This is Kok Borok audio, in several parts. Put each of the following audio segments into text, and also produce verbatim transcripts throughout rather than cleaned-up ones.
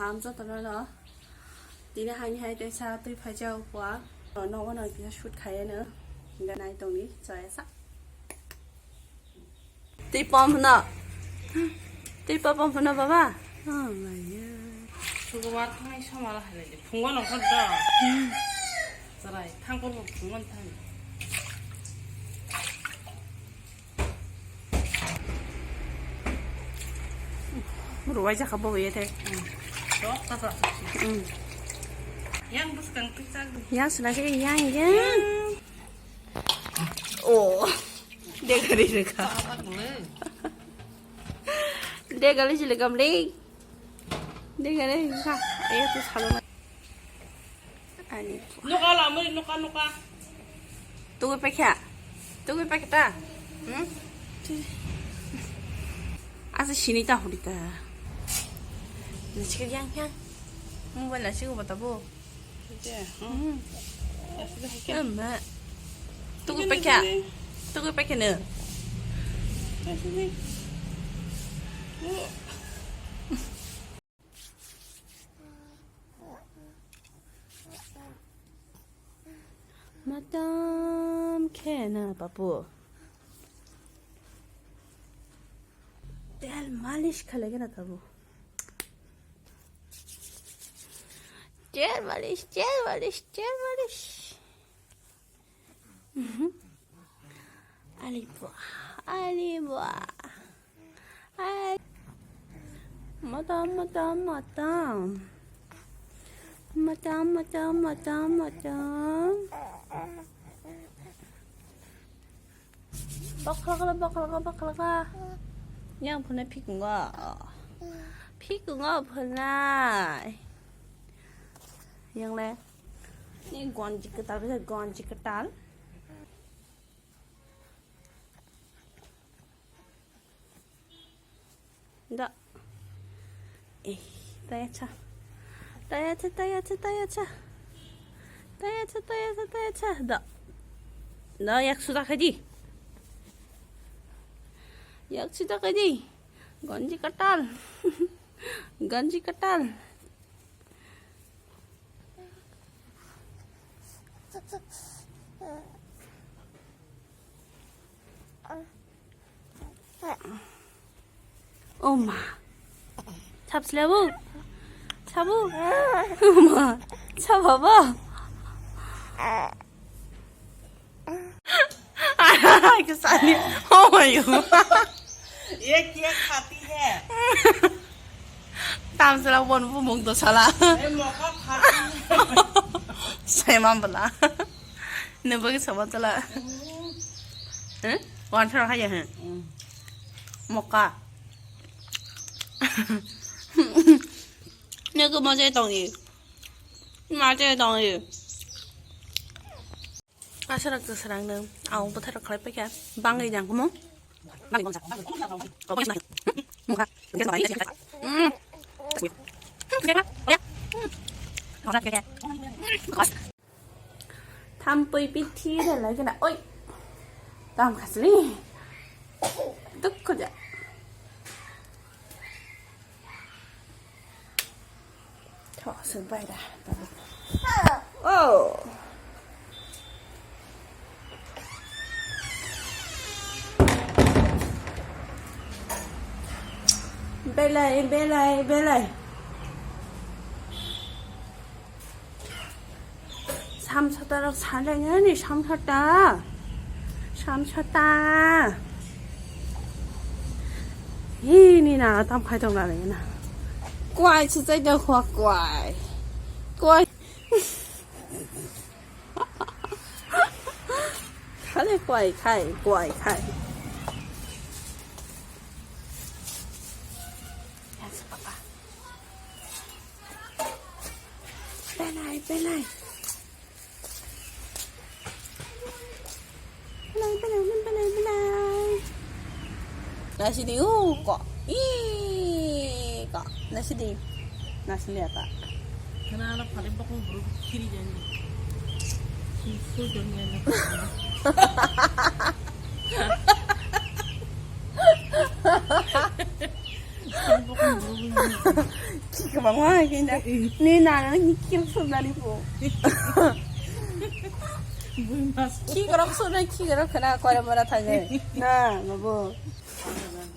Am jotono no. Tini hani hai teisa twi phaijak kua. Nogo no kisa shoot khaiya no. Hinga nai tongni choya sa. Twi pom hwno. Twi pom hwno baba. Oh my God. Sugo war thangnai somal hai lai. Phungo nongkhor do. Chwrai thangkor bo phungo thang. Ruwai jakha bo ye te. Sok ta sa. Yang bwskang tik chak. Yang sna ke yang yang. Oh. Degari rwkha. Degari jile gamle. Degari rwkha. Ayo tu salo. Ani. Nuka la mui nuka nuka. Tugui pakha. Tugui pakha ta. Hmm? Asa sini ta huri ta. Nasikir yang yang. Mobile nasikir bata bo. Ite, hmm. Hmm. Asli hai khe. Ama. Tugui pakha. Tugui pakha no. Asli. Oh. Matam khe na babu. Tel malish khalai gana tabu. Tel malish, tel malish, tel malish. Mhm. Ali bua, ali bua. Ai. Matam, matam, matam. Matam, matam, matam, matam. Bakhla kala, bakhla kala, bakhla kala. Yang phunai phikungo. Phikungo phunai. Yang le. Ni gonji kwtal, gonji kwtal. Da. Eh, taya cha. Taya cha, taya cha, taya cha. Taya cha, taya cha, taya cha. Da. Da, yak suda khaji. Yak suda khaji. Ganji katal. Ganji katal. Oh ma. Chap sila bu. Chap bu. Oh ma. Chap baba. Kesali. Oh my God. ये क्या खाती है? Tam sala bon bu mung do sala. ये मौका खाती है। Sai mam bala. Ne bagi sama tala. Hmm? Wan thara kaya he. Hmm. Moka. Ne ko ma je tong ye. Ma je tong ye. Aswrang kwswrang nw ang bwtharok khlai paikha. Bangwi jang kumo. Bangwi bangsa. Mukha. Thampui bithi rwlai gana. Oi. Tam khasli. Dukhu ja. Tho, sung pai da. Oh. Belai, belai, belai. Samsata rok sanjani samsata. Samsata. Hini na tam khai tong na na. Kwai se chai da khwa kwai. Kwai. Khale kwai khai, kwai khai. Yang se papa. Belai, belai. Belai, belai, belai, belai. Nasi di, uh, kok. Ih, kok. Nasi di. Nasi lihat, Pak. Kenapa paling pokok buruk kiri jangan. Susu jangan. Paling pokok buruk ini. Mama hai khe na. Ni nana ni khir sundani po. Bui mas. Khi gorok sundai, khi gorok khana kora mora thangai. Na, babu.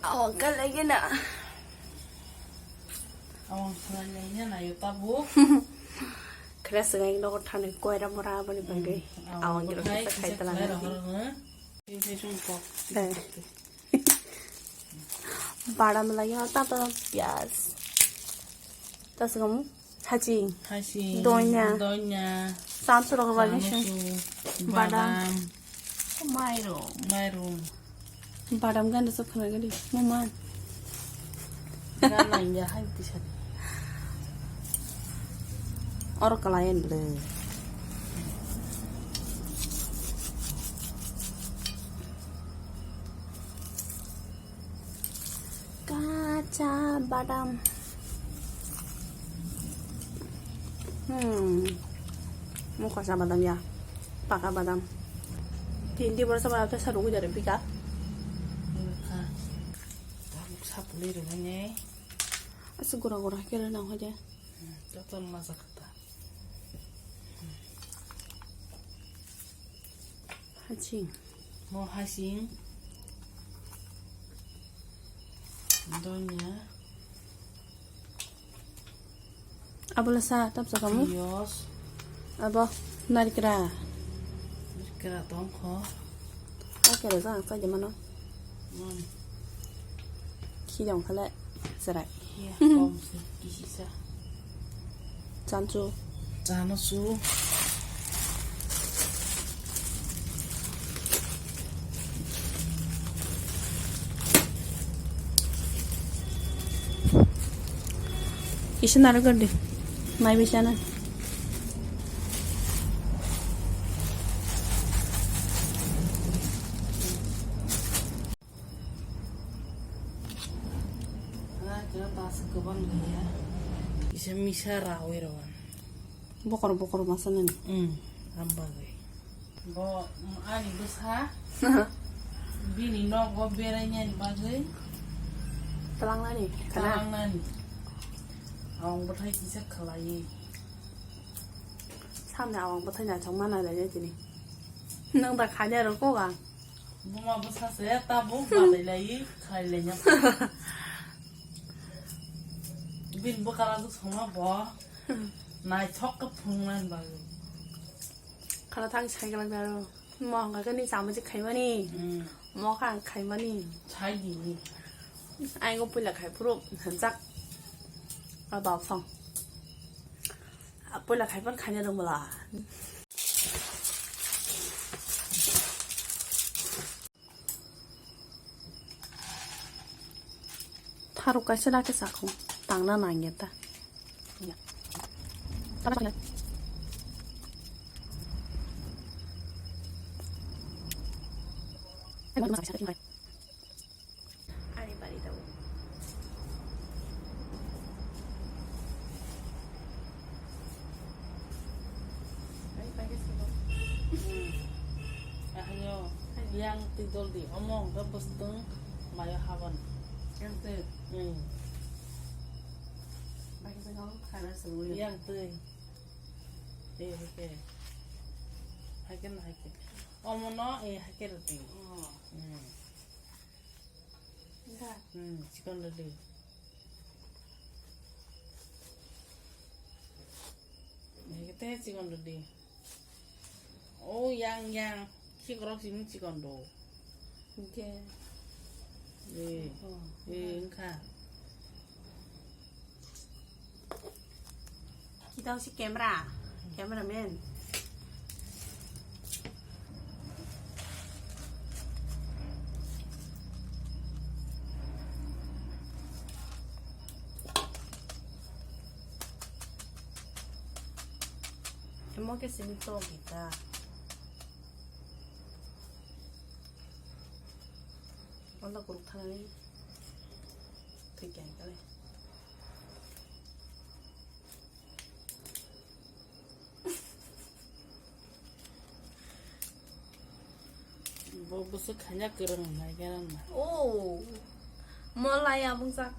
Awang kha lagi na. Awang kha lagi na, yo tabu. Khra swngai nogo thani koira mora aboni bagwi. Awang khe kisa khai tala. Badam lagi, tato piyaj. Tasukam haching. Haching. Donya. Donya. Samsung rok bagi sing. Samsung. Badam. Badam. Mairum. Mairum. Badam ganda sok khana gadi. Mama. Gana ya hai tisa. Oro kalayan ble. Kacha badam. Hmm. Mo kacha badam ya. Paka badam. Tindi borsa badam ta saru gujare pika. Pika. Tabuk sapuli rwmani. Asa gura gura kere na hoja. Hmm, total maza kata. Haching. Mo haching. Donya. Abo lasa tap sa kamu? Yos. Abo narikra. Narikra tongkho. Oke, reza ang sa jamano. Hmm. Khi dong khale serai. Iya, kom se, kisi sa. Chanchu. Chano su. Kisa narwk di. Mai bisana. Kisa misa rawi rawan. Bokor bokor masa nani. Hmm, ambagwi. Bo, mm, ani bwsa bini nogo berainani bagwi talangnani, kana? Talangnani. Awang bwthai kisa khlaiwi. Samni awang bwthai naithok mana lai tini. Nwng da khanya rw kok ang. Buma bwsa se tabuk malai lai khlai lai nya. Bini bwkha rajwk songma bo naithok khe phunuknani bagwi. Khala thang sai glak daro. Mo hwnka khe ni chama je khaimani. Hmm. Mo kha ang khaimani. Sai di. Ai go puila khai phuru hwnjak. A bap song. A puila khai pan khaina dong bala. Tharuk kaisa dakhe sakhung tangna nangya ta. Ya. Ani bari tabo. Ai, pakai sabo. Hmm. Ayo, yang tidol di omong ke bosteng mayo haban. Yang tu. Hmm. Pakai sabo, khana sabo. Yang tu. Eh, oke. Hakin, hakin. Omono, eh, hakin roti. Oh. Hmm. Enggak. Hmm, chikon roti. Nai kete chikon rwdi. O yang yang. Khikrok simi chikon do. Hingke. E. Oh. E wngkha. Kitang si camera. Camera man. Emo khe simi tok gita. Walda kuruk thanani thwi khe kale. Bo bwswk khaina kwrwng nai gana na. Oh, molai abungjak.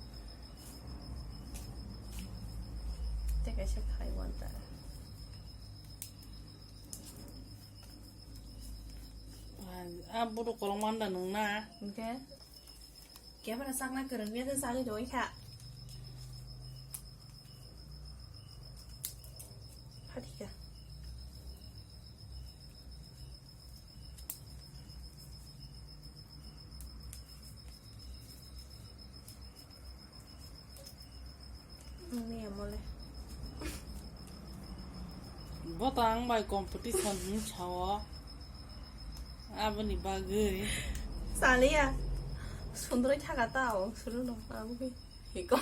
Kaisa khai wanta. Ah, ah, buru kolong manda nung na. Hingke? Kebra sakna kwrwngya khe chali rwui kha. Phatika. Wngya mole. Bo to ang bai competition hwn sao. Aboni bagwi. Saliya. Sundroi thaga ta o suru no. Aboni. Hiko.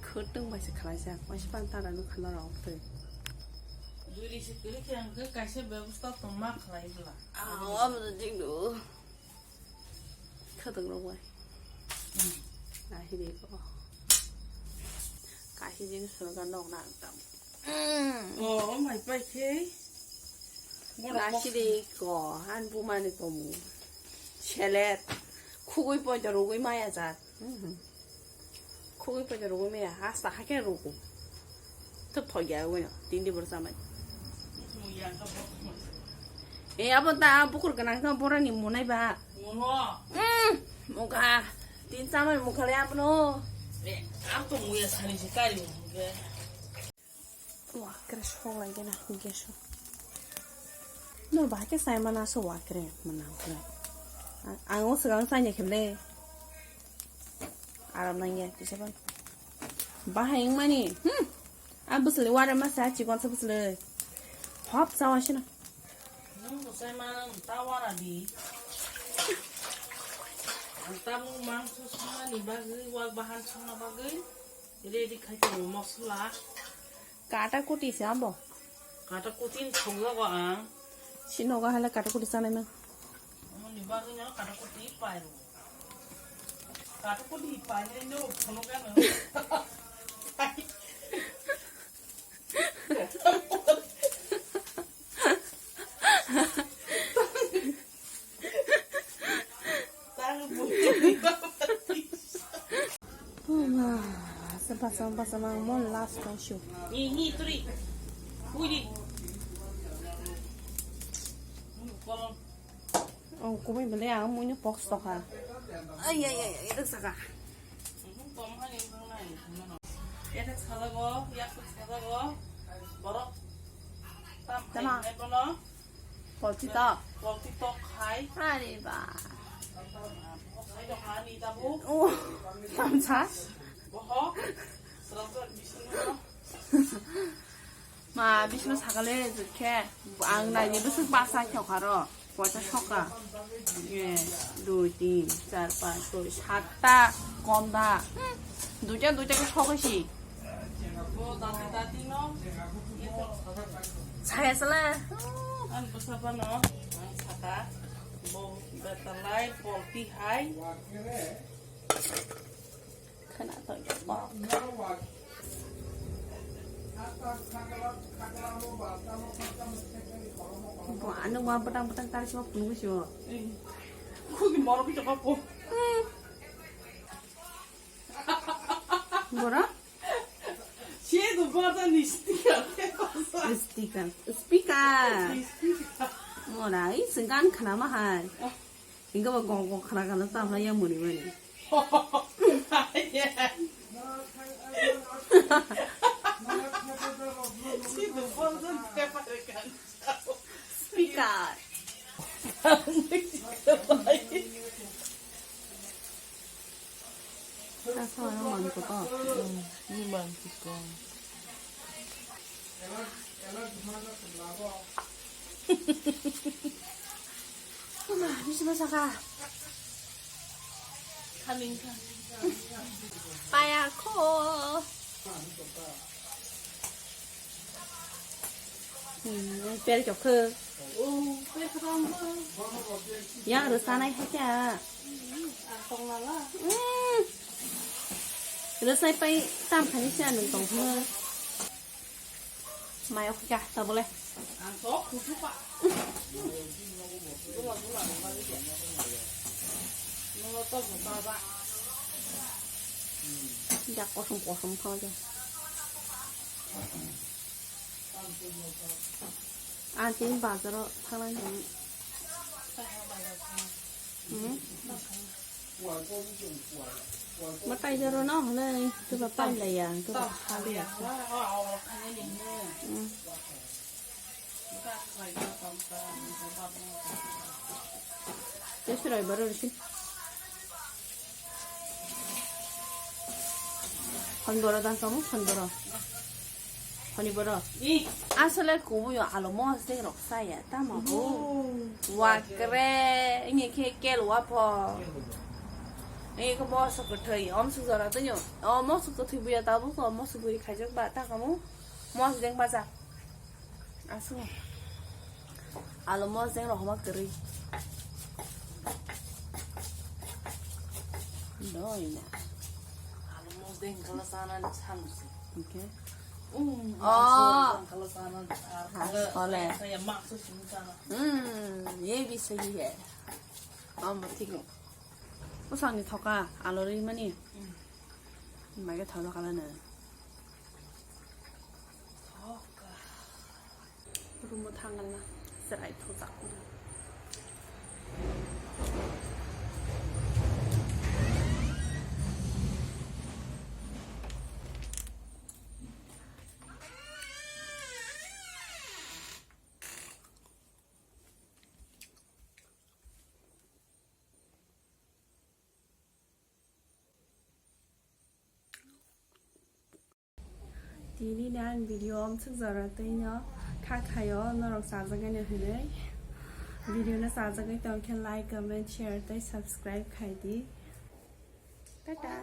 Khwtwng bai se khlaijak. Waisa pan tara nukha norok twi. Bwrwi se kwrwi khe ang khe kaisa bebosta tongma khlai bwla. Ah, abo to jigdo. Khwtwng rok bai. Hmm. Ahiri ko. Kaisa jini soroka nok na ang tam. Hmm. Oh, oh my pai khe. Borok kok. Nasiri ko, an bumani komu. Selet. Khugui poito rugui maya jat. Hmm. Khugui poito rugui maya. Hasta hakhe rugu. Tok thok ya wino, tindi bor samai. E, abo ta bukur ganang ta borani munai ba. Muno. Mm, mukha. Tin samai mukha le abono. E, ang to muya sani si kari mukha. Wa kre sok lai gena, geso. No, ba ke sai mana so wa kre mana kre. Ang o sgang sai ne kemle. Aram nangya, kisa ban. Bahai wngmani. Hmm. A bwswlwi wara masa, chikon sa bwswlwi. Hop sawa sino. Nwng bwsai ma nwng ta wara di. Ang tabuk mangso songmani bagwi, wak bahan songna bagwi ready khai tongo mosola. Kata kuti se abo. Kata kuti ni songjago ang. Sino ga hala kata kuti sanai nang. Amoni bagwi no kata kuti pai ro. Kata kuti pai no phono gano. Tang bui. Oh, ma, sa basa, basa, ma, mo last question. Ni, ni, three. Ui, di. Kolom. Oh, kubai bele ang muino box to kha. Ai, ai, ai, ai, rwksa kha. Kom hani wngkha nai. Yathak sajago, yathak sajago. Borok tam tama. Hai bono. Polti tok. Polti tok hai. Are ba. Hai dok hani tabu. Oh, tamsa. Boho. Srapjak bisingno. Ma, bisno sakale jukhe, ang naini bwswk basa khe kharo, koita soka. Ye, dui, tin, char, panch, soi, satta, konda. Hmm, duita, duita khe sokaisi. Saya sala. Ang bwsa phano, ang saka, bo betalai, polti hai. Khana to kok. Bo ano wa bwtang bwtang tari sima phunuk si o. Khudi morok kisa kapo. Hmm. Bora? Si tu bata ni sticker. Sticker. Speaker. Speaker. Mora, i sengkan khana mahai. Hingke bo gong gong khana khana ta hwnna yang muni mani. Speaker. Asa orang mantu to. Hmm, ini mantu to. Mama, bisi masa ka? Kami ka. Paya ko. Hmm, pel chok khe. Oh, pel khe tong. Yang rwsanai hai kya? Ang tong lala. Hmm. Rwsai pai tam khani se anung tong khe. Mayok kya tabole. Ya kosom kosom tho je. Ang tini bazaro thangnai tong. Hmm? Mwtai jaro no hwnwi, tuba pailaiya, tuba haliya. Hmm. Tei surai borok risi. Hon borok dang kamu, hon borok. Honi borok. Asole kubuyo alo mosdeng rok saya, tamo bo. Wakre, ini khe kel wapho. Ini khe mosok kwthwi, om suk jora twnyo. O mosok kwthwi buya tabuk, o mosok bui khaijak ba, ta kamu. Mosdeng baja. Aswk. Alo mosdeng rohoma kwrwi. Doi na. Alo mosdeng kala sana ni sanusi. Okay. Um, oh. Kala sana ni. Ole. Saya maksu sini sana. Hmm, ye bhi sahi hai. Am thik ho. Usang ni thoka alo ri mani. Hmm. Mai ke thoka kala na. Rumo thangalna chwrai thujak. Tini ni ang video amsuk jora twi no kha khayo norok chajaknai hinwi. Video no chajagwi tong khe like, comment, share tei subscribe khai di. Tata.